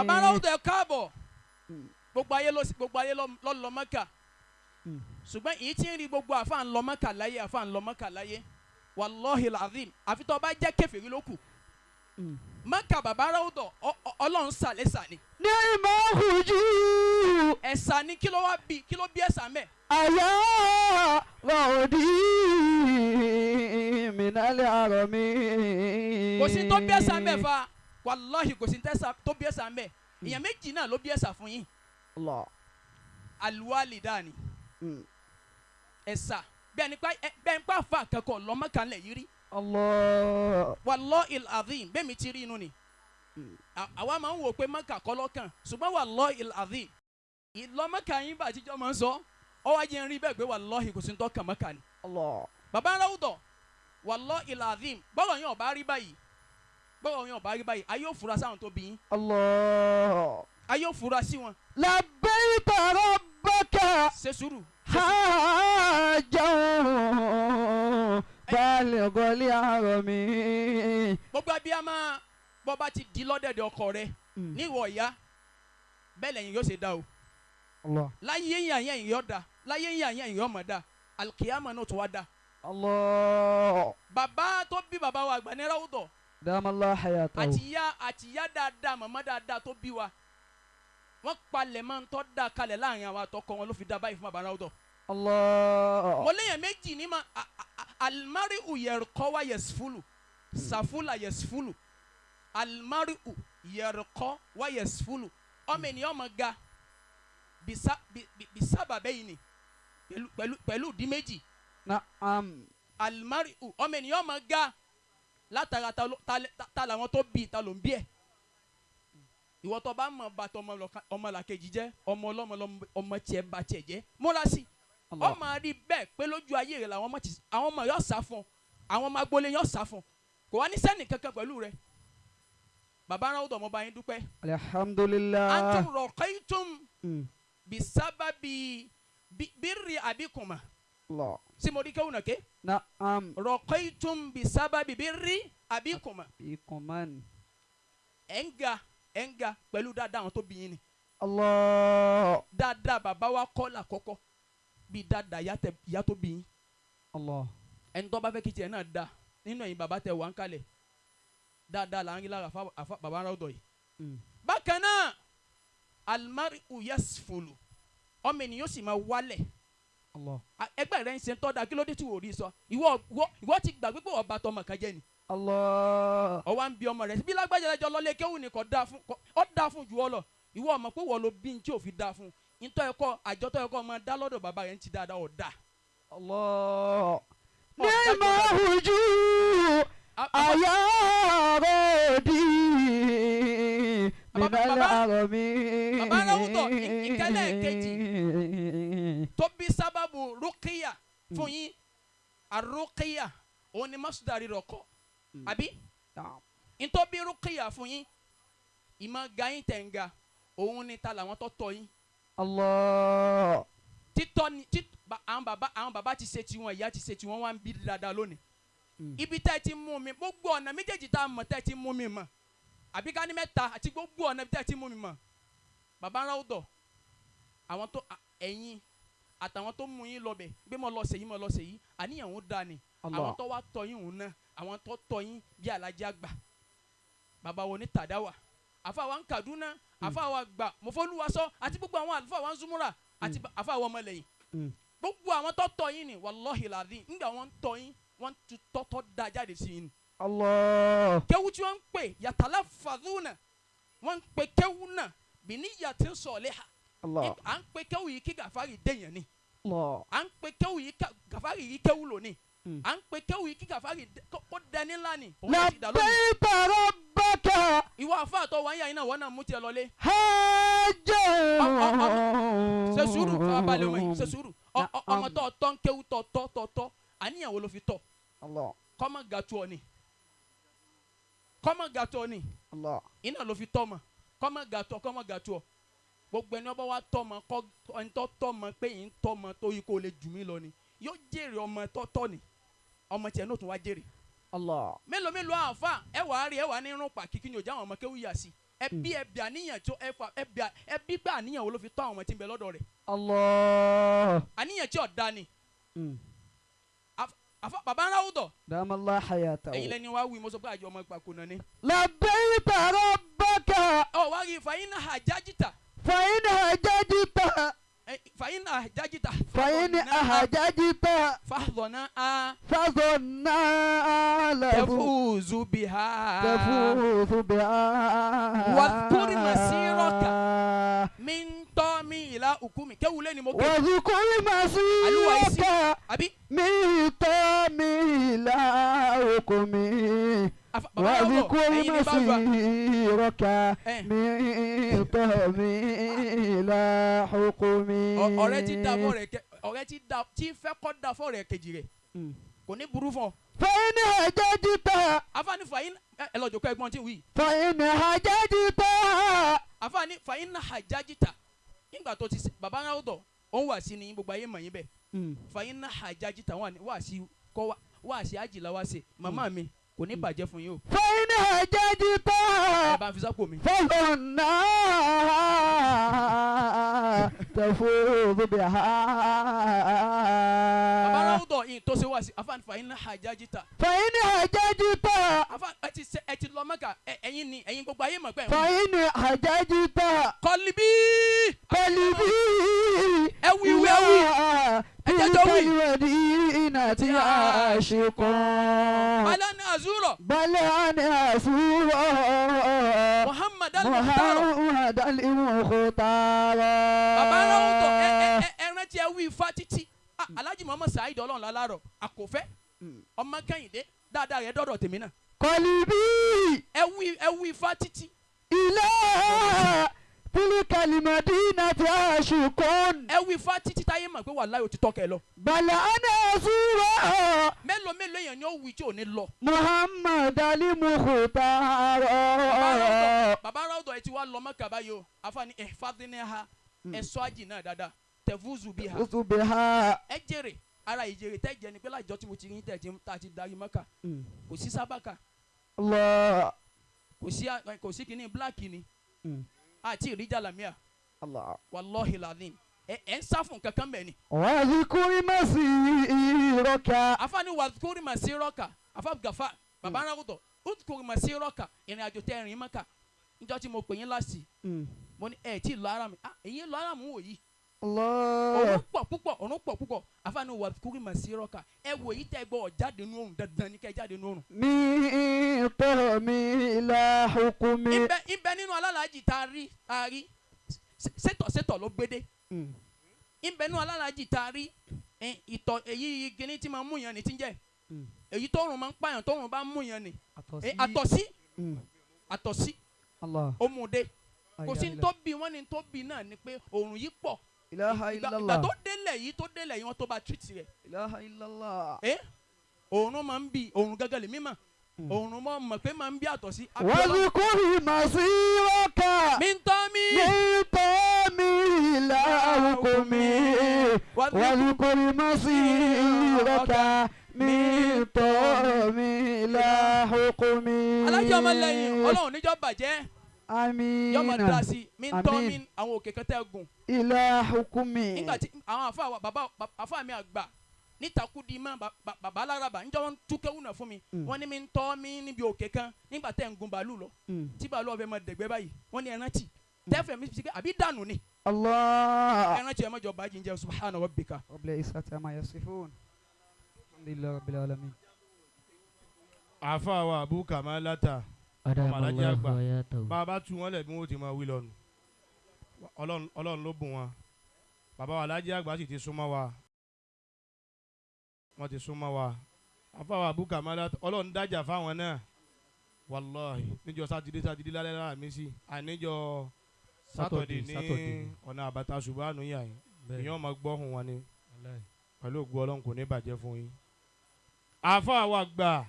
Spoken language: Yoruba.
Bàbá aráwùdọ̀, ẹ káàbọ̀. Gbogbo ayé ló gbogbo ayé ló lọ Mẹ́kà, ṣùgbọ́n èyí tí ń rí gbogbo àfa ń lọ Mẹ́kà láyé, àfa ń lọ Mẹ́kà láyé, wàlọ́hì làzim, àfi tó bá jẹ́ kèfèrí ló kù. Mẹ́kà, bàbá aráwùdọ̀, Ọlọ́run sàlẹ̀ sàní. نعم هجو. Ẹ̀sà ni. Kí ló wá bí? Kí ló bí ẹ̀sà mẹ́? أيا رودي من الحرم. Kò sí tó bí ẹ̀sà mẹ́ fa, wàlọ́hì, kò sí tó bí ẹ̀sà mẹ́. Èèyàn méjì náà ló bí ẹ̀sà fún yín. الله. Aluwalidani. Ẹ̀sà bẹ́ẹ̀ ni pa àfa akẹ́kọ̀ọ́ lọ Mẹ́kà ńlẹ̀ yìí rí. الله. Wàlọ́hì azim, bẹ́ẹ̀ mi ti rí inú ni. Àwa máa ń wò pé Mẹ́kà kọ́ lọ́kàn, ṣùgbọ́n wàlọ́hì azim, ìlọ Mẹ́kà yín bá àtijọ́ máa ń sọ ọ wá jẹ́ ń rí bẹ́ẹ̀ pé wàlọ́hì, kò sí ń tọ́kàn Mẹ́kà ni. الله. Bàbá aráwùdọ̀, wàlọ́hì azim, bọ́rọ̀ yín ọ̀bá rí báyìí, bọ́rọ̀ yín ọ̀bá rí báyìí, ayé ò fura sáwọn tó bí yín. الله. Ayé ò fura sí wọn. لبيك ربك Ṣe sùúrù. حاجا بالغ الحرم. Gbogbo abiyamọ, bọ́ bá ti di lọ́dẹ̀dẹ̀ ọkọ rẹ níwọ̀ ìyá bẹ́ẹ̀ lẹ́yìn yóò ṣe dá o. الله. Láyé yàn yẹn yóò da, láyé yàn yẹn yóò mọ̀ da, alikiyama náà tó wá da. الله. Bàbá tó bí bàbá wa àgbà ní ráwùdọ̀ دام الله حياته. àti ìyá dáadáa, màmá dáadáa tó bí wa, wọ́n palẹ̀ máa ń tọ́ da kalẹ̀ láàrin àwọn àtọkọ wọn ló fi da báyìí fún bàbá ráwùdọ̀. الله. Mo léyàn méjì ní ma alimari'u yẹrìkọ́ wa yẹsifulu sàfúlà yẹsifulu. Alimari'u yẹrìkọ́ wa yẹsifulu, ọmọ ènìyàn ọmọ ga bisa bisaba bẹ́yìn ni pẹ̀lú ìdí méjì. نعم. Alimari'u, ọmọ ènìyàn ọmọ ga látara ta ta làwọn tó bí, ta ló ń bí ẹ. Ìwọ tó bá mọ̀ bàtọ̀ ọmọlàkejì jẹ́, ọmọ ọlọ́mọ ọmọ tiẹ̀ bá tiẹ̀ jẹ́, múra sí i. الله. Ọmọ rí bẹ́ẹ̀ pé lójú ayé rẹ̀ làwọn ọmọ ti àwọn ọmọ yóò sá fún ọ, àwọn ọmọ agboolé yóò sá fún ọ, kò wá ní sẹ́ni kankan pẹ̀lú rẹ̀. Bàbá aráwọ̀, ọmọ bá yín dúpẹ́. الحمد لله. Antum rọ̀kẹ́tùm bisábàbí birri abikuma. الله. Sí mo rí kéwòn náà ké? نعم. Rọ̀kẹ́tùm bisábàbí birri abikuma. بكمان. Ẹ̀ ń ga, ẹ̀ ń ga pẹ̀lú dáadáa àwọn tó bí yín ni. الله. Dáadáa bàbá wa kọ́ là kọ́kọ́ bí dáadáa ìyá tó bí yín. الله. Ẹni tó bá fẹ́ kí tiẹ̀ náà da nínú ẹ̀yin bàbá tẹ wà ń kalẹ̀, dáadáa là ń rí lára àfa bàbá aráwọ̀dọ̀ yìí. Bákan náà, alimari'u yasfulu, ọmọ ènìyàn sì máa wálẹ̀. الله. Ẹgbẹ́ rẹ ń ṣe tọ́ da, kí ló dé tí wò rí sọ? Ìwọ ti gbàgbé pé ọba tọmọ kan jẹ́ ni. الله. Ọwọ́ ń bi ọmọ rẹ bí lágbájá lẹ́jọ́ lọ́lé kéwù ni kò dáa fún ọ, dáa fún ju ọ lọ. Ìwọ ọmọ pé wọ́n ló bí ní tí ò fi dáa fún ntọ́ ẹ̀kọ́ àjọ tó ẹ̀kọ́ ọmọ dá lọ́dọ̀ bàbá rẹ̀ ń ti dáadáa ọ̀ dáa. الله. Ọ̀ dájọ́ نعم dáadáa. هجو أيا رودي من الحرم. Bàbá Ráwùdọ̀, ìkẹlẹ̀ kejì tó bí sábàbù rúkìá fún yín, àrúkìá òun ni masudari rọkọ àbí? نعم. Ntọ́ bí rúkìá fún yín, ìmọ̀ ga yín tẹ̀ ń ga, òun ni ta làwọn tó tọ́ yín. الله. Títọ́ ni àwọn bàbá ti ṣe tiwọn, ìyá ti ṣe tiwọn, wá ń bí dáadáa lónìí. Ibi tẹ́ ẹ ti mú mi, gbogbo ọ̀nà méjèèjì tá a mọ̀ tẹ́ ẹ ti mú mi mọ̀, àbí ká ní mẹ́ta, àti gbogbo ọ̀nà tẹ́ ẹ ti mú mi mọ̀, bàbá Ráwùdọ̀, àwọn tó ẹ̀yin àtàwọn tó mú yín lọ bẹ̀ gbé mọ́ lọ sèyí mọ́ lọ sèyí, àníyàn ń da ni. الله. Àwọn tó wá tọ́ yín òun náà, àwọn tó tọ́ yín bí alájà gbà, bàbá wo ní tàdáwà, àfa wa ń Kaduna, àfa wa gbà mọ̀fọ́lúwasọ, àti gbogbo àwọn àlùfáà wa ń Zúmúrà, àti àfa wa ọmọlẹ́yìn, gbogbo àwọn tó tọ́ yín ni, wàlọ́hì làdí, ńgbà wọ́n ń tọ́ yín, wọ́n ti tọ́tọ́ da jáde sí yín ni. الله. Kéwú tí wọ́n ń pè yàtàlá fàdúnà, wọ́n ń pè kéwú náà bìní yàtí ń sọ̀lẹ́ ha. الله. À ń pè kéwú yìí kí Gàfárì déyàn ni. الله. À ń pè kéwú yìí Gàfárì yìí kéwú lónìí. À ń pè kéwú yìí kí Gàfárì kó dẹni ńlá ni, òun náà ti dà lónìí. لبيك ربك Ìwọ àfa àtọ wáyà yìí náà, wọ́n náà mú tiẹ̀ lọlé. حاجا. Ṣe sùúrù, farabalẹ̀ ọmọ yìí, ṣe sùúrù. Ọmọ tó tọ́ ń kéwú, tọ́ tọ́ tọ́ tọ́, àníyàn wo ló fi tọ́? الله. Kọ́mọ gàtú ọ ni, kọ́mọ gàtú ọ ni. الله. Iná ló fi tọ́ mọ, kọ́mọ gàtú ọ, kọ́mọ gàtú ọ. Gbogbo ẹni ọba wa tọ́ mọ kọ́, ẹni tó tọ́ mọ pé yìí ń tọ́ mọ tó yìí kó lè jù mí lọ ni, yóò jèrè ọmọ tó tọ́ ni, ọmọ tiẹ̀ náà tún wá jèrè. Allah. Mélòó mélòó àáfà ẹ wà á rí, ẹ wà á ní irun pa kíkí ni òjá àwọn ọmọ kéwù yà sí. Ẹbí ẹbí àníyàn tó ẹfà ẹbí ẹbí gbà àníyàn wo ló fi tọ́ àwọn ọmọ tí ń bẹ lọ́dọ̀ rẹ̀? Allah. Àníyàn tí ọ̀dà ni. Àfa bàbá ńlá دام الله حياته. ẹ̀yin lẹ́ni wá wí, mo sọ pé àjọ ọmọ ìpàkó náà ni. لبيت ربك. Ọ wá rí fàyín àjájìtà. فإن هججت. Fàyín àjájìtà. فإن أهججت. Fàdọ̀nà á. فظنا له. Tẹ̀fúzù bìhá. تفوز بها. واذكر مسيرك. Mi ń tọ́ mi ìlà òkú mi kéwulẹ̀ ni mo ké. واذكر مسيرك Àbí من طعم إلى حكم. Bàbá ńlá واذكر ẹ̀yin ni bá gbà. مسيرك Eh. من طعم إلى حكم. Ọ̀rẹ́ ti da fọ́ rẹ̀ kẹ, ọ̀rẹ́ ti da tí fẹ́ kọ́ da fọ́ rẹ̀ kejì rẹ̀ kò ní burú fún ọ. فإن هججت. Afaani fàyín ẹ lọ jòkó ẹ̀gbọ́n tí ń wí. فإن هججت. Afaani fàyín hajjajita nígbà tó ti sẹ baba ńlá ọdọ òun wà sí ni gbogbo ayé mọ̀ yín bẹ́ẹ̀. Fàyín hajjajita wà ní wà sí kọ́ wà sí àjìlá wà sí màmá mi kò ní bàjẹ́ fún yín o. فإن هججت. Ẹ bá ń fi sápò mi. فظنها تفوز بها. Baba ńlá ọdọ yìí tó ṣe wà sí afaani fàyín hajjajita. فإن هججت. Afa ẹ ti sẹ ẹ ti lọ Mẹ́kà ẹ ẹ̀yin ni ẹ̀yin gbogbo ayé mọ̀ pé ẹ̀ ń wí. فإن هججت. Kọlíbí. قلبي. Ẹ wí wí ẹ wí. إلى Ẹ jẹ́ jọ wí. تلك المدينة عاشق. Alani azuro. بل أنا أسوء. Muhammad al-Mukhtar. محمد المختار. Bàbá aráwọ̀ tọ̀ ẹ ẹ ẹ ẹ rántí ẹ wí ifá títí. Ah, Alhaji Muhammad Saheed Ọlọ́run lálárọ̀ àkọ́fẹ́ ọmọ Kẹ́hìndé dáadáa rẹ̀ dọ́dọ̀ tèmi náà. قلبي. Ẹ wí ifá títí. إلى تلك المدينة عاشق. Ẹ wí ifá títí táyé mọ̀ pé wàláhì ó ti tọ́kẹ́ lọ. بل أنا أسوء. Mélòó mélòó èèyàn ni ó wí tí ò ní lọ. محمد المختار. Bàbá aráwọ̀ ẹ ti wá lọ Mẹ́kà báyìí o. Afaani ihfadhniha ẹ sọ àjì náà dáadáa tẹ̀fúzù biha. بها. Ẹ jèrè ara ìjèrè tẹ́ jẹ ni pé láìjọ tí mo ti rí tẹ̀ tí tá a ti darí Mẹ́kà kò sí sábàkà الله. kò sí kinní black ni àti ìríjà làmíà. الله. Wàlọ́hì làdín ẹ ẹ ń sá fún kankan bẹ́ẹ̀ ni. واذكر مسيرك. Afaani wàdúkúrì màsírọ́kà afa gàfà bàbá arákùtọ̀ udukuri màsírọ́kà ìrìn àjò tẹ́ ẹ̀rìn Mẹ́kà níjọ́ tí mo pè yín láti mo ní ẹ̀ tí ì lọ ara mi, ah èyí lọ ara mi wò yìí. الله. Òrùn pọ̀ púpọ̀, òrùn pọ̀ púpọ̀. Afaani wàdúkúrì màsírọ́kà ẹ wò yìí tẹ́ gbọ́ jáde nú òrùn dandan ní kẹ́ jáde nú òrùn. من طعم إلى حكم. Ibẹ̀ nínú alálàájì tá a rí tá a rí sétọ̀ sétọ̀ ló gbédé. Ibẹ̀ nínú alálàájì tá a rí ìtọ̀ èyí gíní tí máa mú yàn ní tí ń jẹ́ èyí tóorùn máa ń pààyàn tóorùn bá ń mú yàn ní àtọ̀sí àtọ̀sí. الله. Ó mú un dé kò sí ní tó bí wọ́n ní tó bí náà ni pé òòrùn yìí pọ̀. إله Ìgbà إلا ìgbà الله. tó délẹ̀ yìí wọ́n tó bá tírìtì rẹ̀. إله إلا الله. Òòrùn máa ń bí òòrùn gángan lèmi mọ̀ òòrùn mọ̀ mọ̀ pé máa ń bí àtọ̀sí. واذكر مسيرك. Mi ń tọ́ mi. من طعم إلى حكم. واذكر مسيرك من طعم إلى حكم. Alájọ ọmọ lẹ́yìn Ọlọ́run níjọ́ bàjẹ́ yọmọ آمين. da sí mi ń tọ́ Àmín. mi àwọn òkè kan tẹ́ gùn. إلى حكم. Nígbà tí àwọn àfa wa bàbá àfa mi àgbà nítakùdí mọ́ bàbá alárabà níjọ́ wọn tú kéwù náà fún mi wọ́n ní mi ń tọ́ mi níbi òkè kan nígbà tẹ́ ń gun bàálù lọ tí bàálù ọ̀fẹ́ mọ dẹ̀gbẹ́ báyìí wọ́n ní ẹran tì tẹ́fẹ̀ mi fi àbí dànù ni. الله. Ẹran tì ẹ mọ́jọ bá jíjẹ subhana rabbika. رب العزة عما يصفون. الحمد لله رب العالمين. Àáfàá wa Abu Kamalata ọmọ alájí àgbà bá a bá tú wọn lẹ̀ bí wọ́n ti máa wí lọ́nu. Ọlọ́run ló bùn wọn. Bàbá wa alájí àgbà sì ti súnmọ́ wa, wọ́n ti súnmọ́ wa. Àáfàá wa Abu Kamalata Ọlọ́run dájà fáwọn náà wàláhì níjọ́ sátidé lálẹ́ lára mi sí àníjọ́ sátọ̀dé ní ọ̀nà àbàtà ṣùgbọ́n àánú yà yín ìyẹn ọmọ gbọ́hùn wọn ni pẹ̀lú ògùn Ọlọ́run kò ní bàjẹ́ fún yín. Àáfàá wa gbà.